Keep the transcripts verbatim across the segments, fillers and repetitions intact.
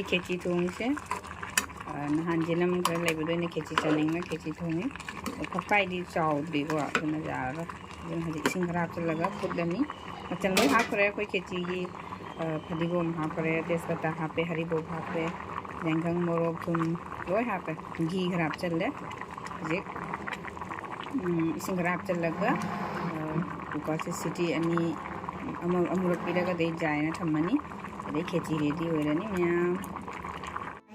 ꯈꯦꯆꯤ ꯊꯣꯡꯉꯤꯁꯦ꯫ ꯑ, ꯅꯍꯥꯟ ꯌꯦꯅꯝ ꯈꯔ ꯂꯩꯕꯗꯣ ꯑꯩꯅ ꯈꯦꯆꯤ ꯆꯥꯅꯤꯡꯅ ꯈꯦꯆꯤ ꯊꯣꯡꯉꯤ꯫ ꯑꯗꯣ ꯐꯛꯄꯥꯏꯗꯤ ꯆꯥꯎꯗ꯭ꯔꯤꯀꯣ, ꯑꯗꯨꯅ ꯌꯥꯔꯔꯣꯏ꯫ ꯑꯗꯨꯅ ꯍꯧꯖꯤꯛ ꯏꯁꯤꯡ ꯈꯔ ꯍꯥꯞꯆꯤꯜꯂꯒ ꯐꯨꯠꯂꯅꯤ꯫ ꯃꯆꯜ ꯂꯣꯏ ꯍꯥꯞꯈ꯭ꯔꯦ ꯑꯩꯈꯣꯏ ꯈꯦꯆꯤꯒꯤ꯫ ꯑ, ꯐꯗꯤꯒꯣꯝ ꯍꯥꯞꯈ꯭ꯔꯦ, ꯇꯦꯖꯄꯇꯥ ꯍꯥꯞꯄꯦ, ꯍꯔꯤꯕꯣꯞ ꯍꯥꯞꯄꯦ, ꯌꯥꯏꯉꯪ, ꯃꯣꯔꯣꯛ, ꯊꯨꯝ ꯂꯣꯏ ꯍꯥꯞꯄꯦ꯫ ꯘꯤ ꯈꯔ ꯍꯥꯞꯆꯤꯜꯂꯦ꯫ ꯍꯧꯖꯤꯛ, ꯎꯝ, ꯏꯁꯤꯡ ꯈꯔ ꯍꯥꯞꯆꯤꯜꯂꯒ, ꯑ, ꯀꯨꯀꯔꯁꯦ ꯁꯤꯇꯤ ꯑꯅꯤ, ꯑꯃ-, ꯑꯃꯨꯔꯛ ꯄꯤꯔꯒ ꯑꯗꯩ ꯌꯥꯏꯅ ꯊꯝꯃꯅꯤ꯫ ꯑꯗꯩ ꯈꯦꯆꯤ ꯔꯦꯗꯤ ꯑꯣꯏꯔꯅꯤ ꯃꯌꯥꯝ꯫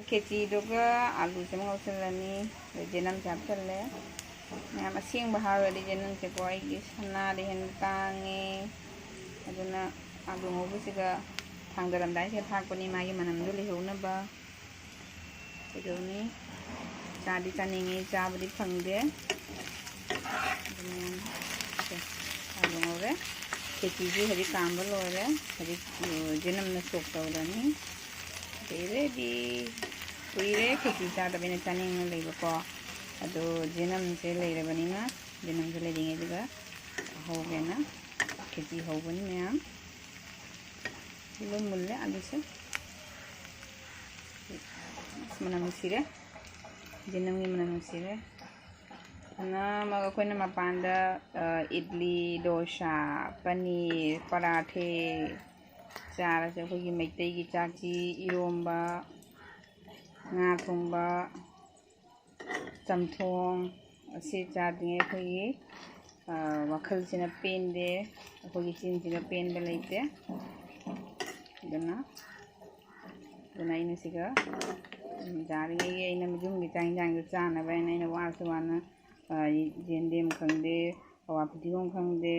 ꯈꯦꯆꯤꯗꯨꯒ ꯑꯂꯨꯁꯦ ꯑꯃ ꯉꯧꯁꯜꯂꯅꯤ꯫ ꯑꯗꯩ ꯌꯦꯅꯝꯁꯦ ꯍꯥꯞꯆꯜꯂꯦ꯫ ꯃꯌꯥꯝ ꯑꯁꯦꯡꯕ ꯍꯥꯏꯔꯨꯔꯗꯤ ꯌꯦꯅꯝꯁꯦꯀꯣ ꯑꯩꯒꯤ ꯁꯅꯥꯗꯩ ꯍꯦꯟꯅ ꯇꯥꯡꯉꯦ꯫ ꯑꯗꯨꯅ ꯑꯂꯨ ꯉꯧꯕꯁꯤꯒ ꯊꯥꯡꯗꯔꯝꯗꯥꯏꯁꯤꯗ ꯊꯥꯛꯄꯅꯤ ꯃꯥꯒꯤ ꯃꯅꯝꯗꯣ ꯂꯩꯍꯧꯅꯕ꯫ ꯀꯩꯗꯧꯅꯤ? ꯆꯥꯗꯤ ꯆꯥꯅꯤꯡꯉꯤ, ꯆꯥꯕꯗꯤ ꯐꯪꯗꯦ꯫ ꯑꯗꯨꯅ ꯁꯦ, ꯑꯂꯨ ꯉꯧꯔꯦ꯫ ꯈꯦꯆꯤꯁꯨ ꯍꯧꯖꯤꯛ ꯀꯥꯝꯕ ꯂꯣꯏꯔꯦ꯫ ꯍꯧꯖꯤꯛ, ꯑ, ꯌꯦꯅꯝꯅ ꯁꯣꯛ ꯇꯧꯔꯅꯤ꯫ ꯑꯗꯩ ꯔꯦꯗꯤ꯫ ꯀꯨꯏꯔꯦ ꯈꯦꯆꯤ ꯆꯥꯗꯕ, ꯑꯩꯅ ꯆꯥꯅꯤꯡꯅ ꯂꯩꯕꯀꯣ꯫ ꯑꯗꯣ ꯌꯦꯅꯝꯁꯦ ꯂꯩꯔꯕꯅꯤꯅ, ꯌꯦꯅꯝꯁꯦ ꯂꯩꯔꯤꯉꯩꯗꯨꯗ ꯍꯧꯒꯦꯅ ꯈꯦꯆꯤ ꯍꯧꯕꯅꯤ ꯃꯌꯥꯝ꯫ ꯂꯣꯏ ꯃꯨꯜꯂꯦ ꯑꯂꯨꯁꯦ꯫ ꯑꯁ, ꯃꯅꯝ ꯅꯨꯡꯁꯤꯔꯦ꯫ ꯌꯦꯅꯝꯒꯤ ꯃꯅꯝ ꯅꯨꯡꯁꯤꯔꯦ꯫ ꯑꯅꯝꯕ ꯑꯩꯈꯣꯏꯅ ꯃꯄꯥꯟꯗ, ꯑ, ꯏꯗꯂꯤ, ꯗꯣꯁꯥ, ꯄꯅꯤꯔ, ꯄꯔꯥꯊꯦ ꯆꯥꯔꯁꯨ ꯑꯩꯈꯣꯏꯒꯤ ꯃꯩꯇꯩꯒꯤ ꯆꯥꯛꯁꯤ ꯏꯔꯣꯝꯕ, ꯉꯥ ꯊꯣꯡꯕ, ꯆꯝꯊꯣꯡ ꯑꯁꯤ ꯆꯥꯗ꯭ꯔꯤꯉꯩ ꯑꯩꯈꯣꯏꯒꯤ, ꯑ, ꯋꯥꯈꯜꯁꯤꯅ ꯄꯦꯟꯗꯦ, ꯑꯩꯈꯣꯏꯒꯤ ꯆꯤꯟꯁꯤꯒ ꯄꯦꯟꯕ ꯂꯩꯇꯦ꯫ ꯑꯗꯨꯅ, ꯑꯗꯨꯅ ꯑꯩꯅ ꯁꯤꯒ, ꯎꯝ, ꯌꯥꯔꯤꯉꯩꯒꯤ ꯑꯩꯅ ꯌꯨꯝꯒꯤ ꯆꯥꯛ ꯌꯦꯟꯁꯥꯡꯗꯣ ꯆꯥꯅꯕ ꯍꯥꯏꯅ ꯑꯩꯅ ꯋꯥꯁꯨ ꯋꯥꯅ, ꯑ, ꯌꯦꯟꯗꯦꯝ ꯈꯪꯗꯦ, ꯍꯋꯥ ꯐꯗꯤꯒꯣꯝ ꯈꯪꯗꯦ,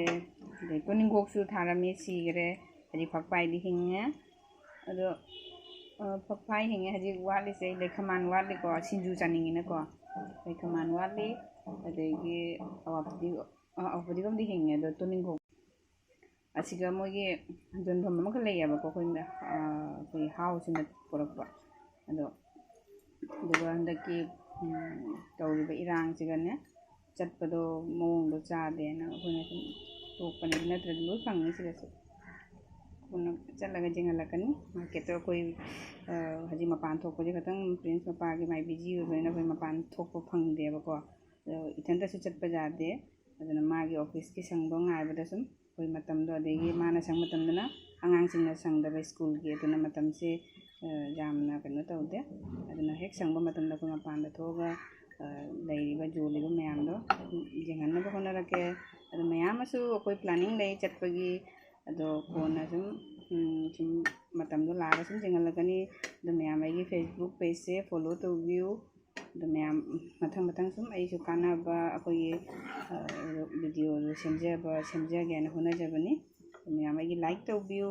ꯑꯗꯩ ꯇꯣꯅꯤꯡꯈꯣꯛꯁꯨ ꯊꯥꯔꯝꯃꯤ, ꯁꯤꯈꯔꯦ꯫ ꯍꯧꯖꯤꯛ ꯐꯛꯄꯥꯏꯗꯤ ꯍꯤꯡꯉꯦ꯫ ꯑꯗꯣ, ꯑ, ꯐꯛꯐꯥꯏ ꯍꯤꯡꯉꯦ꯫ ꯍꯧꯖꯤꯛ ꯋꯥꯠꯂꯤꯁꯦ ꯑꯩ ꯂꯩꯈꯃꯥꯟ ꯋꯥꯠꯂꯤꯀꯣ, ꯁꯤꯡꯖꯨ ꯆꯥꯅꯤꯡꯉꯤꯅꯀꯣ꯫ ꯂꯩꯈꯃꯥꯟ ꯋꯥꯠꯂꯤ, ꯑꯗꯒꯤ ꯑꯋꯥ ꯐꯗꯤ-, ꯑ, ꯑꯋꯥ ꯐꯗꯤꯒꯣꯝꯗꯤ ꯍꯤꯡꯉꯦ, ꯑꯗꯣ ꯇꯣꯅꯤꯡꯈꯣꯛ꯫ ꯑꯁꯤꯒ ꯃꯣꯏꯒꯤ ꯌꯣꯟꯐꯝ ꯑꯃꯈꯛ ꯂꯩꯌꯦꯕꯀꯣ, ꯑꯩꯈꯣꯏꯅ, ꯑ, ꯑꯩꯈꯣꯏ ꯍꯥꯎꯁꯤꯅ ꯄꯨꯔꯛꯄ꯫ ꯑꯗꯣ, ꯑꯗꯨꯒ ꯍꯟꯗꯛꯀꯤ, ꯎꯝ, ꯇꯧꯔꯤꯕ ꯏꯔꯥꯡꯁꯤꯒꯅꯦ, ꯆꯠꯄꯗꯣ ꯃꯑꯣꯡꯗꯣ ꯆꯥꯗꯦꯅ ꯑꯩꯈꯣꯏꯅ ꯁꯨꯝ ꯇꯣꯛꯄꯅꯦ, ꯅꯠꯇ꯭ꯔꯗꯤ ꯂꯣꯏ ꯐꯪꯉꯤ ꯁꯤꯗꯁꯨ꯫ ꯀꯣꯟꯅ ꯆꯠꯂꯒ ꯌꯦꯡꯍꯜꯂꯛꯀꯅꯤ꯫ ꯃꯥꯔꯀꯦꯠꯇꯣ ꯑꯩꯈꯣꯏ, ꯑ, ꯍꯧꯖꯤꯛ ꯃꯄꯥꯟ ꯊꯣꯛꯄꯁꯦ ꯈꯤꯇꯪ ꯄ꯭ꯔꯤꯟꯁ ꯃꯄꯥꯒꯤ ꯃꯥꯏ ꯕꯤꯖꯤ ꯑꯣꯏꯕꯅꯤꯅ ꯑꯩꯈꯣꯏ ꯃꯄꯥꯟ ꯊꯣꯛꯄ ꯐꯪꯗꯦꯕꯀꯣ꯫ ꯑꯗꯣ ꯏꯊꯟꯇꯁꯨ ꯆꯠꯄ ꯌꯥꯗꯦ꯫ ꯑꯗꯨꯅ ꯃꯥꯒꯤ ꯑꯣꯐꯤꯁꯀꯤ ꯁꯪꯕ ꯉꯥꯏꯕꯗ ꯁꯨꯝ ꯑꯩꯈꯣꯏ ꯃꯇꯝꯗꯣ, ꯑꯗꯒꯤ ꯃꯥꯅ ꯁꯪ ꯃꯇꯝꯗꯅ ꯑꯉꯥꯡꯁꯤꯡꯅ ꯁꯪꯗꯕ ꯁ꯭ꯀꯨꯜꯒꯤ, ꯑꯗꯨꯅ ꯃꯇꯝꯁꯦ, ꯑ, ꯌꯥꯝꯅ ꯀꯩꯅꯣ ꯇꯧꯗꯦ꯫ ꯑꯗꯨꯅ ꯍꯦꯛ ꯁꯪꯕ ꯃꯇꯝꯗ ꯑꯩꯈꯣꯏ ꯃꯄꯥꯟꯗ ꯊꯣꯛꯑꯒ, ꯑ, ꯂꯩꯔꯤꯕ, ꯌꯣꯜꯂꯤꯕ ꯃꯌꯥꯝꯗꯣ ꯌꯦꯡꯍꯟꯅꯕ ꯍꯣꯠꯅꯔꯛꯀꯦ꯫ ꯑꯗꯨ ꯃꯌꯥꯝ ꯑꯃꯁꯨ ꯑꯩꯈꯣꯏ ꯄ꯭ꯂꯥꯅꯤꯡ ꯂꯩ ꯆꯠꯄꯒꯤ, ꯑꯗꯣ ꯀꯣꯟꯅ ꯁꯨꯝ, ꯎꯝ, ꯁꯨꯝ ꯃꯇꯝꯗꯣ ꯂꯥꯛꯑꯒ ꯁꯨꯝ ꯌꯦꯡꯍꯜꯂꯛꯀꯅꯤ꯫ ꯑꯗꯣ ꯃꯌꯥꯝ ꯑꯩꯒꯤ Facebook pageꯁꯦ follow ꯇꯧꯕꯤꯌꯨ꯫ ꯑꯗꯣ ꯃꯌꯥꯝ ꯃꯊꯪ ꯃꯊꯪ ꯁꯨꯝ ꯑꯩꯁꯨ ꯀꯥꯟꯅꯕ ꯑꯩꯈꯣꯏꯒꯤ, ꯑ, videoꯗꯣ ꯁꯦꯝꯖꯕ, ꯁꯦꯝꯖꯒꯦꯅ ꯍꯣꯠꯅꯖꯕꯅꯤ꯫ ꯑꯗꯣ ꯃꯌꯥꯝ ꯑꯩꯒꯤ like ꯇꯧꯕꯤꯌꯨ,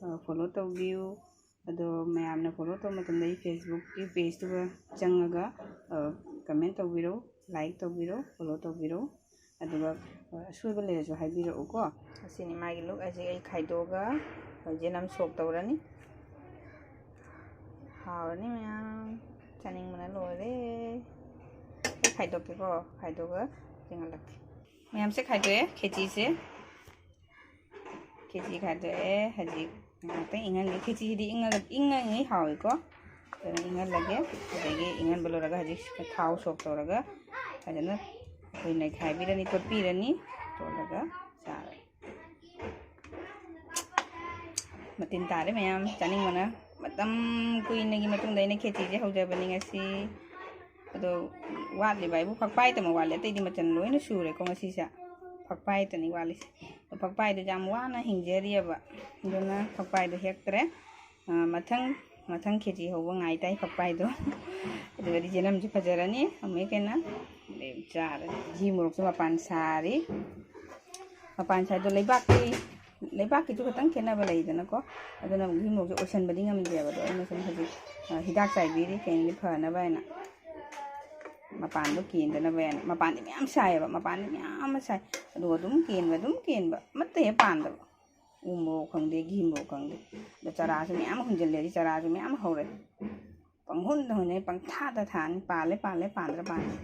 ꯑ, follow ꯇꯧꯕꯤꯌꯨ꯫ ꯑꯗꯣ ꯃꯌꯥꯝꯅ follow ꯇꯧꯕ ꯃꯇꯝꯗ ꯑꯩ Facebookꯀꯤ pageꯇꯨꯒ ꯆꯪꯉꯒ, ꯑ, comment ꯇꯧꯕꯤꯔꯣ, like ꯇꯧꯕꯤꯔꯣ, follow ꯇꯧꯕꯤꯔꯣ꯫ ꯑꯗꯨꯒ, ꯑ, ꯑꯁꯣꯏꯕ ꯂꯩꯔꯁꯨ ꯍꯥꯏꯕꯤꯔꯛꯎꯀꯣ꯫ ꯑꯁꯤꯅꯤ ꯃꯥꯒꯤ look꯫ ꯑꯁꯤ ꯑꯩ ꯈꯥꯏꯗꯣꯛꯑꯒ ꯌꯦꯅꯝ ꯁꯣꯛ ꯇꯧꯔꯅꯤ꯫ ꯍꯥꯎꯔꯅꯤ ꯃꯌꯥꯝ, ꯆꯥꯅꯤꯡꯕꯅ ꯂꯣꯏꯔꯦ꯫ ꯑꯩ ꯈꯥꯏꯗꯣꯛꯀꯦꯀꯣ, ꯈꯥꯏꯗꯣꯛꯑꯒ ꯌꯦꯡꯍꯜꯂꯛꯀꯦ꯫ ꯃꯌꯥꯝꯁꯦ ꯈꯥꯏꯗꯣꯛꯑꯦ, ꯈꯦꯆꯤꯁꯦ꯫ ꯈꯦꯆꯤ ꯈꯥꯏꯗꯣꯛꯑꯦ꯫ ꯍꯧꯖꯤꯛ ꯉꯥꯏꯍꯥꯛꯇꯪ ꯏꯪꯍꯟꯒꯦ꯫ ꯈꯦꯆꯤꯁꯤꯗꯤ ꯏꯪꯉꯒ, ꯏꯪꯉꯤꯉꯩ ꯍꯥꯎꯏꯀꯣ꯫ ꯑꯗꯨꯅ ꯏꯪꯍꯜꯂꯒꯦ꯫ ꯑꯗꯒꯤ ꯏꯪꯍꯟꯕ ꯂꯣꯏꯔꯒ ꯍꯧꯖꯤꯛ ꯊꯥꯎ ꯁꯣꯛ ꯇꯧꯔꯒ ꯐꯖꯅ ꯑꯩꯈꯣꯏ ꯅꯩꯈꯥꯏꯕꯤꯔꯅꯤ, ꯇꯣꯠꯄꯤꯔꯅꯤ꯫ ꯇꯣꯠꯂꯒ ꯆꯥꯔꯅꯤ꯫ ꯃꯇꯤꯟ ꯇꯥꯔꯦ ꯃꯌꯥꯝ, ꯆꯥꯅꯤꯡꯕꯅ꯫ ꯃꯇꯝ ꯀꯨꯏꯅꯒꯤ ꯃꯇꯨꯡꯗ ꯑꯩꯅ ꯈꯦꯆꯤꯁꯦ ꯍꯧꯖꯕꯅꯤ ꯉꯁꯤ꯫ ꯑꯗꯣ ꯋꯥꯠꯂꯤꯕ ꯍꯥꯏꯕꯨ ꯐꯛꯄꯥꯏꯗꯃꯛ ꯋꯥꯠꯂꯦ, ꯑꯇꯩꯗꯤ ꯃꯆꯜ ꯂꯣꯏꯅ ꯁꯨꯔꯦꯀꯣ ꯉꯁꯤꯁꯦ꯫ ꯐꯛꯄꯥꯏꯗꯅꯤ ꯋꯥꯠꯂꯤꯁꯦ꯫ ꯑꯗꯣ ꯐꯛꯄꯥꯏꯗꯣ ꯌꯥꯝ ꯋꯥꯅ ꯍꯤꯡꯖꯔꯤꯑꯕ, ꯑꯗꯨꯅ ꯐꯛꯄꯥꯏꯗꯣ ꯍꯦꯛꯇ꯭ꯔꯦ꯫ ꯑ, ꯃꯊꯪ, ꯃꯊꯪ ꯈꯦꯆꯤ ꯍꯧꯕ ꯉꯥꯏ ꯇꯥꯏ ꯐꯛꯄꯥꯏꯗꯣ꯫ ꯑꯗꯨꯒꯗꯤ ꯌꯦꯅꯝꯁꯨ ꯐꯖꯔꯅꯤ꯫ ꯑꯃꯨꯛ ꯍꯦꯛ ꯍꯦꯟꯅ ꯆꯥꯔꯅꯤ꯫ ꯘꯤ ꯃꯣꯔꯣꯛꯁꯨ ꯃꯄꯥꯟ ꯁꯥꯔꯤ꯫ ꯃꯄꯥꯟ ꯁꯥꯏꯗꯣ ꯂꯩꯕꯥꯛꯀꯤ, ꯂꯩꯕꯥꯛꯀꯤꯁꯨ ꯈꯤꯇꯪ ꯈꯦꯠꯅꯕ ꯂꯩꯗꯅꯀꯣ꯫ ꯑꯗꯨꯅ ꯘꯤ ꯃꯣꯔꯣꯛꯁꯦ ꯑꯣꯏꯁꯟꯕꯗꯤ ꯉꯝꯗꯦꯕ꯫ ꯑꯗꯣ ꯑꯩꯅ ꯁꯨꯝ ꯍꯧꯖꯤꯛ, ꯑ, ꯍꯤꯗꯥꯛ ꯆꯥꯏꯕꯤꯔꯤ ꯀꯩꯅꯣꯒꯤ ꯐꯅꯕ ꯍꯥꯏꯅ꯫ ꯃꯄꯥꯟꯗꯣ ꯀꯦꯟꯗꯅꯕ ꯍꯥꯏꯅ꯫ ꯃꯄꯥꯟꯗꯤ ꯃꯌꯥꯝ ꯁꯥꯏꯌꯦꯕ, ꯃꯄꯥꯟꯗꯤ ꯃꯌꯥꯝ ꯑꯃ ꯁꯥꯏ꯫ ꯑꯗꯨꯒ ꯑꯗꯨꯝ ꯀꯦꯟꯕ, ꯑꯗꯨꯝ ꯀꯦꯟꯕ, ꯑꯃꯠꯇ ꯍꯦꯛ ꯄꯥꯟꯗꯕ꯫ ꯎ ꯃꯣꯔꯣꯛ ꯈꯪꯗꯦ, ꯘꯤ ꯃꯣꯔꯣꯛ ꯈꯪꯗꯦ꯫ ꯑꯗꯣ ꯆꯔꯥꯁꯨ ꯃꯌꯥꯝ ꯍꯨꯟꯖꯤꯜꯂꯦ, ꯍꯧꯖꯤꯛ ꯆꯔꯥꯁꯨ ꯃꯌꯥꯝ ꯍꯧꯔꯦ꯫ ꯄꯪꯍꯨꯟꯗ ꯍꯨꯟꯖꯤꯜꯂꯦ, ꯄꯪꯊꯥꯗ ꯊꯥꯅꯤ꯫ ꯄꯥꯜꯂꯦ, ꯄꯥꯜꯂꯦ, ꯄꯥꯟꯗ꯭ꯔ ꯄꯥꯟꯗ꯭ꯔ꯫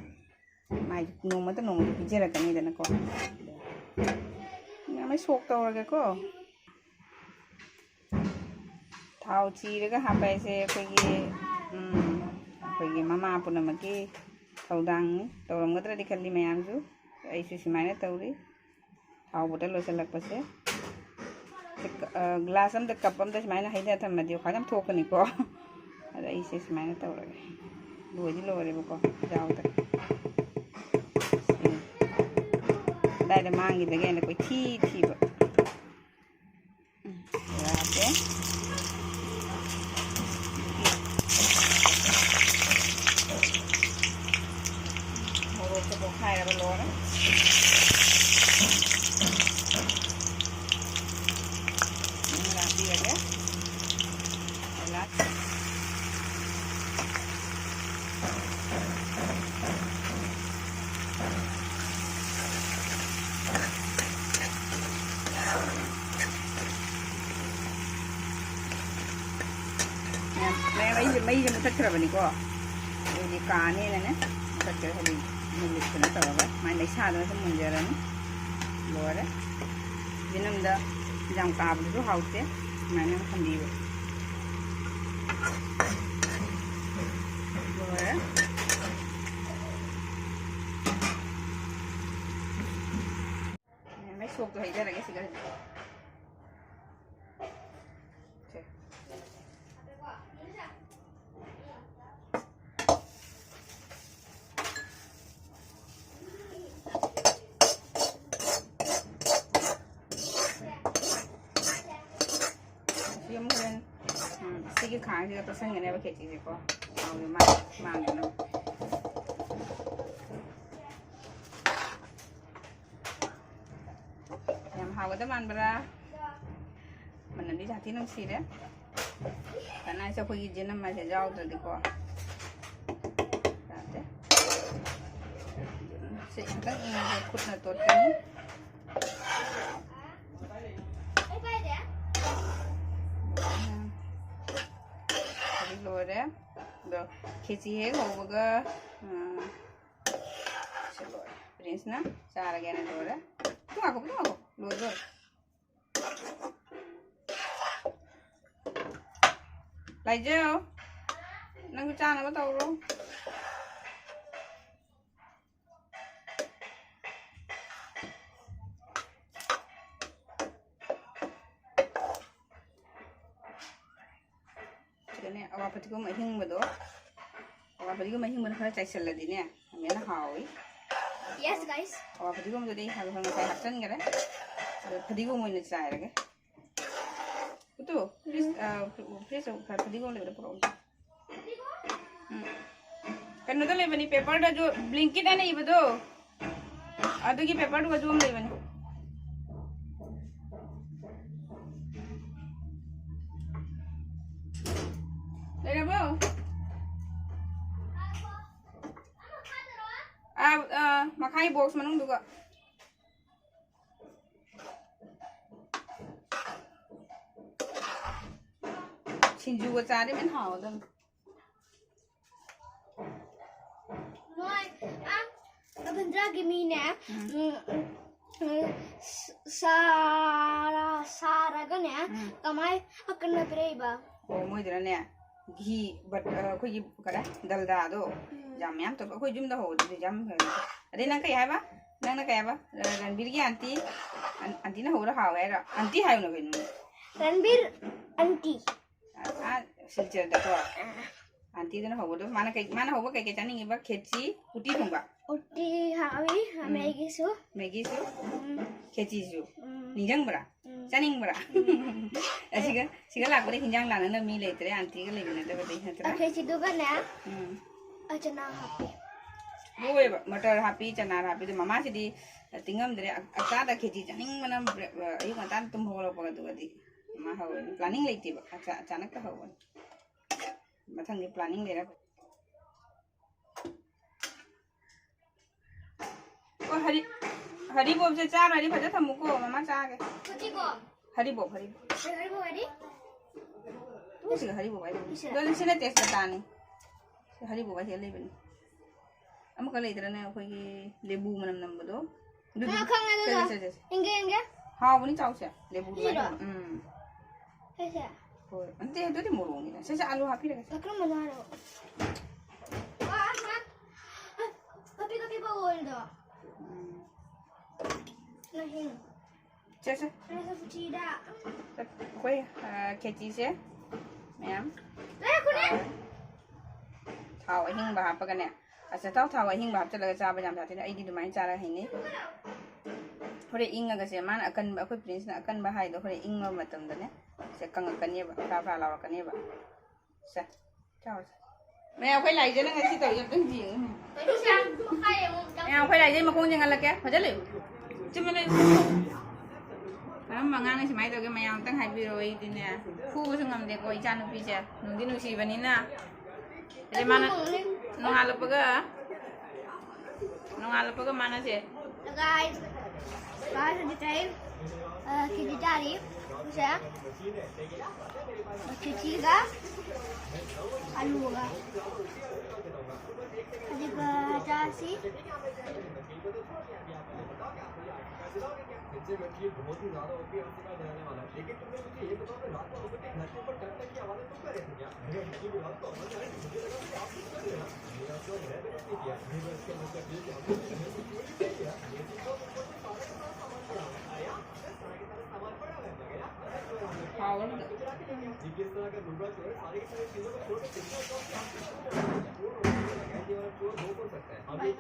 ꯃꯥꯏ ꯅꯣꯡꯃꯇ ꯅꯣꯡꯃꯗꯤ ꯄꯤꯖꯔꯛꯀꯅꯤꯗꯅꯀꯣ꯫ ꯃꯌꯥꯝ ꯑꯩ ꯁꯣꯛ ꯇꯧꯔꯒꯦꯀꯣ꯫ ꯊꯥꯎ ꯆꯤꯔꯒ ꯍꯥꯞꯄ ꯍꯥꯏꯁꯦ ꯑꯩꯈꯣꯏꯒꯤ, ꯎꯝ, ꯑꯩꯈꯣꯏꯒꯤ ꯃꯃꯥ ꯄꯨꯝꯅꯃꯛꯀꯤ ꯊꯧꯗꯥꯡꯅꯤ꯫ ꯇꯧꯔꯝꯒꯗ꯭ꯔꯗꯤ ꯈꯜꯂꯤ ꯃꯌꯥꯝꯁꯨ, ꯑꯩꯁꯨ ꯁꯨꯃꯥꯏꯅ ꯇꯧꯔꯤ꯫ ꯊꯥꯎ ꯕꯣꯇꯜ ꯂꯣꯏꯁꯤꯜꯂꯛꯄꯁꯦ꯫ ꯁꯤ ꯀ-, ꯑ, ꯒ꯭ꯂꯥꯁ ꯑꯝꯗ, ꯀꯞ ꯑꯝꯗ ꯁꯨꯃꯥꯏꯅ ꯍꯩꯗ ꯊꯝꯃꯗꯤ ꯈ꯭ꯋꯥꯏ ꯌꯥꯝ ꯊꯣꯛꯀꯅꯤꯀꯣ꯫ ꯑꯗ ꯑꯩꯁꯦ ꯁꯨꯃꯥꯏꯅ ꯇꯧꯔꯒꯦ꯫ ꯂꯣꯏꯗꯤ ꯂꯣꯏꯔꯦꯕꯀꯣ, ꯌꯥꯎꯗ꯭ꯔꯦ꯫ ꯁꯤ ꯑꯗꯥꯏꯗ ꯃꯥꯡꯈꯤꯗꯒꯦꯅ ꯀꯣꯏꯊꯤ ꯊꯤꯕ꯫ ꯎꯝ, ꯌꯥꯗꯦ꯫ ꯃꯣꯔꯣꯛꯁꯦ ꯄꯣꯛꯈꯥꯏꯔꯒ ꯂꯣꯏꯔꯦ꯫ ꯎꯝ, ꯍꯥꯞꯄꯤꯔꯒꯦ꯫ ꯃꯌꯥꯝ, ꯃꯌꯥꯝ, ꯑꯩꯁꯦ ꯃꯩꯁꯦ ꯃꯨꯊꯠꯈ꯭ꯔꯕꯅꯤꯀꯣ꯫ ꯑꯗꯨꯗꯤ ꯀꯥꯅꯦꯅꯅꯦ ꯃꯨꯊꯠꯈ꯭ꯔꯦ꯫ ꯍꯥꯏꯗꯤ ꯃꯨꯜꯂꯤꯁꯤꯅ ꯇꯧꯔꯒ ꯃꯥꯏ ꯃꯩꯁꯥꯗꯨꯅ ꯁꯨꯝ ꯃꯨꯟꯖꯔꯅꯤ꯫ ꯂꯣꯏꯔꯦ꯫ ꯌꯦꯅꯝꯗ ꯌꯥꯝ ꯀꯥꯕꯗꯨꯁꯨ ꯍꯥꯎꯇꯦ꯫ ꯁꯨꯃꯥꯏꯅ ꯊꯝꯕꯤꯕ꯫ ꯂꯣꯏꯔꯦ꯫ ꯃꯥꯏ ꯁꯣꯛꯇꯣ ꯍꯩꯖꯔꯒꯦ ꯁꯤꯒ ꯍꯧꯖꯤꯛ꯫ ꯁꯦ꯫ ꯁꯤ ꯑꯃꯨꯛ ꯍꯣꯔꯦꯟ, ꯎꯝ, ꯁꯤꯒꯤ ꯈꯥꯡꯁꯤꯗ ꯇꯣꯠꯁꯟꯒꯅꯦꯕ ꯈꯦꯆꯤꯁꯦꯀꯣ꯫ ꯊꯥꯎꯁꯦ ꯃꯥ-, ꯃꯥꯡꯗꯅꯕ꯫ ꯌꯥꯝ ꯍꯥꯎꯒꯗꯕ ꯃꯥꯟꯕ꯭ꯔꯥ? ꯃꯅꯝꯗꯤ ꯁꯥꯊꯤ ꯅꯨꯡꯁꯤꯔꯦ꯫ ꯀꯅꯥꯁꯦ ꯑꯩꯈꯣꯏꯒꯤ ꯖꯤꯅꯝ ꯍꯥꯏꯁꯦ ꯌꯥꯎꯗ꯭ꯔꯗꯤꯀꯣ ꯌꯥꯗꯦ꯫ ꯁꯤ ꯈꯤꯇꯪ ꯏꯪꯉꯒ ꯈꯨꯠꯅ ꯇꯣꯠꯀꯅꯤ꯫ ꯍꯧꯖꯤꯛ ꯂꯣꯏꯔꯦ꯫ ꯑꯗꯣ ꯈꯦꯆꯤ ꯍꯦꯛ ꯍꯧꯕꯒ, ꯑ, ꯁꯤ ꯂꯣꯏꯔꯦ꯫ ꯄ꯭ꯔꯤꯟꯁꯅ ꯆꯥꯔꯒꯦꯅ ꯂꯣꯏꯔꯦ꯫ ꯄꯨꯡ ꯉꯥꯏꯈꯣ, ꯄꯨꯡ ꯉꯥꯏꯈꯣ꯫ ꯂꯣꯏꯗꯣꯔꯦ꯫ ꯂꯥꯏꯖꯧ, ꯅꯪꯁꯨ ꯆꯥꯅꯕ ꯇꯧꯔꯣ꯫ ꯁꯤꯗꯅꯦ ꯑꯋꯥ ꯐꯗꯤꯒꯣꯝ ꯑꯍꯤꯡꯕꯗꯣ, ꯑꯋꯥ ꯐꯗꯤꯒꯣꯝ ꯑꯍꯤꯡꯕꯅ ꯈꯔ ꯆꯥꯏꯁꯤꯜꯂꯗꯤꯅꯦ, ꯌꯥꯝ ꯍꯦꯟꯅ ꯍꯥꯎꯏ꯫ Yes, guys. ꯑꯋꯥ ꯐꯗꯤꯒꯣꯝꯗꯨꯗꯤ ꯑꯩ ꯉꯁꯥꯏ ꯍꯥꯞꯆꯤꯟꯈꯔꯦ꯫ ꯑꯗꯣ ꯐꯗꯤꯒꯣꯝ ꯑꯣꯏꯅ ꯆꯥꯏꯔꯒꯦ꯫ ꯎꯇꯨ, please, ꯑ, please, ꯐꯗꯤꯒꯣꯝ ꯂꯩꯕꯗꯣ ꯄꯨꯔꯛꯑꯣ꯫ ꯎꯝ꯫ ꯀꯩꯅꯣꯗ ꯂꯩꯕꯅꯤ, paperꯗꯁꯨ, Blinkit ꯍꯥꯏꯅ ꯏꯕꯗꯣ, ꯑꯗꯨꯒꯤ paperꯗꯨꯒꯁꯨ ꯑꯃ ꯂꯩꯕꯅꯤ꯫ ꯂꯩꯔꯕꯣ? ꯑꯥ, ꯑꯥ, ꯃꯈꯥꯒꯤ box ꯃꯅꯨꯡꯗꯨꯒ꯫ ꯁꯤꯡꯖꯨꯒ ꯆꯥꯔꯗꯤ ꯐꯖꯅ ꯍꯥꯎꯒꯗꯕꯅꯤ꯫ ꯃꯣꯏ ꯑꯥ ꯀꯕꯟꯗ꯭ꯔꯥꯒꯤ ꯃꯤꯅꯦ꯫ ꯎꯝ꯫ ꯎꯝ, ꯎꯝ, ꯎꯝ, ꯁ- ꯁꯥꯔ ꯁꯥꯔꯒꯅꯦ꯫ ꯎꯝ꯫ ꯀꯃꯥꯏ ꯑꯀꯟꯅ ꯄꯤꯔꯛꯏꯕ? ꯑꯣ, ꯃꯣꯏꯗꯨꯅꯅꯦ, ꯘꯤ, but, ꯑ, ꯑꯩꯈꯣꯏꯒꯤ ꯀꯔꯦ, ꯗꯜꯗꯥꯗꯣ, ꯎꯝ꯫ ꯌꯥꯝ ꯃꯌꯥꯝ ꯇꯧꯕ, ꯑꯩꯈꯣꯏ ꯌꯨꯝꯗ ꯍꯧꯕꯗꯨꯗꯤ ꯌꯥꯝ ꯐꯩ꯫ ꯑꯗꯩ ꯅꯪ ꯀꯩ ꯍꯥꯏꯕ? ꯅꯪꯅ ꯀꯩ ꯍꯥꯏꯕ? ꯔ- ꯔꯟꯕꯤꯔꯒꯤ aunty, ꯑꯟ- auntieꯅ ꯍꯧꯕꯗꯣ ꯍꯥꯎꯋꯦ ꯍꯥꯏꯔꯣ? Aunty ꯍꯥꯏꯌꯨꯅ ꯀꯩꯅꯣ? ꯔꯟꯕꯤꯔ aunty꯫ ꯑ- ꯑꯥ ꯁꯤꯜꯆꯔꯗꯀꯣ? Auntieꯗꯨꯅ ꯍꯧꯕꯗꯣ, ꯃꯥꯅ ꯀꯩ, ꯃꯥꯅ ꯍꯧꯕ ꯀꯩ ꯀꯩ ꯆꯥꯅꯤꯡꯉꯤꯕ? ꯈꯦꯆꯤ, ꯎꯇꯤ ꯊꯣꯡꯕ, ꯎꯇꯤ ꯍꯥꯎꯏ꯫ ꯎꯝ꯫ ꯃꯦꯒꯤꯁꯨ꯫ ꯃꯦꯒꯤꯁꯨ, ꯎꯝ꯫ ꯈꯦꯆꯤꯁꯨ꯫ ꯎꯝ꯫ ꯅꯤꯡꯁꯤꯡꯕ꯭ꯔꯥ? ꯎꯝ꯫ ꯆꯥꯅꯤꯡꯕ꯭ꯔꯥ? ꯑꯁꯤꯒ, ꯁꯤꯒ ꯂꯥꯛꯄꯗ ꯍꯤꯟꯖꯥꯡ ꯂꯥꯟꯅꯅꯕ ꯃꯤ ꯂꯩꯇ꯭ꯔꯦ, auntieꯒ ꯂꯩꯃꯤꯟꯅꯗꯕꯗꯤ ꯅꯠꯇ꯭ꯔꯥ? ꯈꯦꯆꯤꯗꯨꯒꯅꯦ ꯎꯝ꯫ ꯆꯅꯥ ꯍꯥꯞꯄꯤ꯫ ꯍꯣꯏꯕ, ꯃꯇꯔ ꯍꯥꯞꯄꯤ, ꯆꯅꯥ ꯍꯥꯞꯄꯤ, ꯑꯗꯨ ꯃꯃꯥꯁꯤꯗꯤ ꯇꯤꯡꯉꯝꯗ꯭ꯔꯦ꯫ ꯑ- ꯑꯆꯥꯗ ꯈꯦꯆꯤ ꯆꯥꯅꯤꯡꯕꯅ ꯕ꯭ꯔꯦꯛ-, ꯑ, ꯑꯌꯨꯛ ꯉꯟꯇꯥꯗ ꯇꯨꯝ ꯍꯧꯒꯠꯂꯛꯄꯒ ꯑꯗꯨꯒꯗꯤ ꯃꯥ ꯍꯧꯔꯅꯤ꯫ Planning ꯂꯩꯇꯦꯕ, ꯑꯆꯥ- ꯑꯆꯥꯅꯛꯇ ꯍꯧꯕꯅꯤ꯫ ꯃꯊꯪꯗꯤ planning ꯂꯩꯔ꯫ ꯑꯣ, ꯍꯔꯤ-, ꯍꯔꯤꯕꯣꯞꯁꯦ ꯆꯥꯔꯣꯏꯗꯤ ꯐꯖ ꯊꯝꯃꯨꯀꯣ, ꯃꯃꯥ ꯆꯥꯒꯦ꯫ ꯐꯗꯤꯒꯣ꯫ ꯍꯔꯤꯕꯣꯞ, ꯍꯔꯤꯕꯣꯞ꯫ ꯍꯔꯤꯕꯣꯞ ꯍꯥꯏꯗꯤ? ꯇꯨ ꯁꯤꯒ ꯍꯔꯤꯕꯣꯞ ꯍꯥꯏꯗꯣ꯫ ꯁꯤꯁꯦ? ꯑꯗꯣ ꯁꯤꯅ ꯇꯦꯖꯄꯇꯥꯅꯤ꯫ ꯁꯤ ꯍꯔꯤꯕꯣꯞ ꯍꯥꯏꯁꯦ ꯂꯩꯕꯅꯤ꯫ ꯑꯃꯈꯛ ꯂꯩꯗ꯭ꯔꯅꯦ ꯑꯩꯈꯣꯏꯒꯤ ꯂꯦꯕꯨ ꯃꯅꯝ ꯅꯝꯕꯗꯣ? ꯑꯗꯨꯗꯤ-, ꯑꯥ, ꯈꯪꯉꯦ ꯑꯗꯨꯗꯣ꯫ ꯁꯦ, ꯁꯦ, ꯁꯦ, ꯁꯦ꯫ ꯌꯦꯡꯒꯦ, ꯌꯦꯡꯒꯦ꯫ ꯍꯥꯎꯕꯅꯤ, ꯆꯥꯎꯁꯦ꯫ ꯂꯦꯕꯨ ꯑꯗꯨꯃꯥꯏꯅ ꯁꯤꯔꯣ? ꯇꯧꯕ꯫ ꯎꯝ꯫ ꯁꯤꯁꯦ? ꯍꯣꯏ, ꯑꯟꯇꯦ, ꯑꯗꯨꯗꯤ ꯃꯣꯔꯣꯛꯅꯤꯅ꯫ ꯁꯦ, ꯁꯦ, ꯑꯥꯂꯨ ꯍꯥꯞꯄꯤꯔꯒꯦ꯫ ꯀꯔꯝꯕꯅꯣ ꯍꯥꯏꯔꯛꯑꯣ꯫ ꯀꯄꯤ ꯀꯄꯤ ꯕꯣꯜꯗꯣ꯫ ꯎꯝ꯫ ꯅꯍꯤꯡ꯫ ꯁꯦ, ꯁꯦ꯫ ꯅꯪꯁꯨ ꯄꯨꯈ꯭ꯔꯤꯗ꯫ ꯑꯩꯈꯣꯏ, ꯑ, ꯈꯦꯆꯤꯁꯦ ꯃꯌꯥꯝ ꯂꯩꯔꯛꯄꯅꯦ꯫ ꯊꯥꯎ ꯑꯍꯤꯡꯕ ꯍꯥꯞꯄꯒꯅꯦ꯫ ꯑꯆꯥꯊꯥꯎ ꯊꯥꯎ ꯑꯍꯤꯡꯕ ꯍꯥꯞꯆꯤꯜꯂꯒ ꯆꯥꯕ ꯌꯥꯝ ꯁꯥꯊꯤꯅ ꯑꯩꯗꯤ ꯑꯗꯨꯃꯥꯏꯅ ꯆꯥꯔꯒ ꯍꯩꯅꯩ꯫ ꯍꯣꯔꯦꯟ ꯏꯪꯉꯒꯁꯦ, ꯃꯥꯅ ꯑꯀꯟꯕ, ꯑꯩꯈꯣꯏ ꯄ꯭ꯔꯤꯟꯁꯅ ꯑꯀꯟꯕ ꯍꯥꯏꯗꯣ ꯍꯣꯔꯦꯟ ꯏꯪꯕ ꯃꯇꯝꯗꯅꯦ ꯁꯦ ꯀꯪꯉꯛꯀꯅꯦꯕ, ꯐ꯭ꯔꯥ ꯐ꯭ꯔꯥ ꯂꯥꯎꯔꯛꯀꯅꯦꯕ꯫ ꯁꯦ, ꯆꯥꯎꯁꯦ꯫ ꯃꯌꯥꯝ ꯑꯩꯈꯣꯏ ꯂꯥꯏꯖꯅ ꯉꯁꯤ ꯇꯧꯔꯤꯁꯦ ꯑꯝꯇꯪ ꯌꯦꯡꯉꯨꯅꯦ꯫ ꯃꯌꯥꯝ ꯑꯩꯈꯣꯏ ꯂꯥꯏꯖꯩ ꯃꯈꯣꯡꯁꯦ ꯉꯜꯂꯛꯀꯦ꯫ ꯐꯖ ꯂꯩꯌꯨ꯫ ꯆꯨꯝꯅ ꯂꯩꯌꯨ꯫ ꯀꯔꯝꯕ ꯑꯉꯥꯡꯅ ꯁꯨꯃꯥꯏꯅ ꯇꯧꯒꯦ? ꯃꯌꯥꯝ ꯑꯝꯇꯪ ꯍꯥꯏꯕꯤꯔꯣ꯫ ꯑꯩꯗꯤꯅꯦ ꯐꯨꯕꯁꯨ ꯉꯝꯗꯦꯀꯣ ꯏꯆꯥ ꯅꯨꯄꯤꯁꯦ꯫ ꯅꯨꯡꯗꯤ ꯅꯨꯡꯁꯤꯕꯅꯤꯅ꯫ ꯑꯗꯩ ꯃꯥꯅ ꯅꯣꯡꯉꯥꯜꯂꯛꯄꯒ, ꯅꯣꯡꯉꯥꯜꯂꯛꯄꯒ ꯃꯥꯅꯁꯦ꯫ Guys, guys, ꯍꯧꯖꯤꯛ ꯑꯩ, ꯑ, ꯈꯦꯆꯤ ꯆꯥꯔꯤ꯫ ꯁꯦ꯫ ꯈꯦꯆꯤꯒ ꯑꯂꯨꯒ꯫ ꯑꯗꯨꯒ ꯆꯥꯁꯤ꯫ ꯍꯥꯎꯕꯅꯤꯗ꯫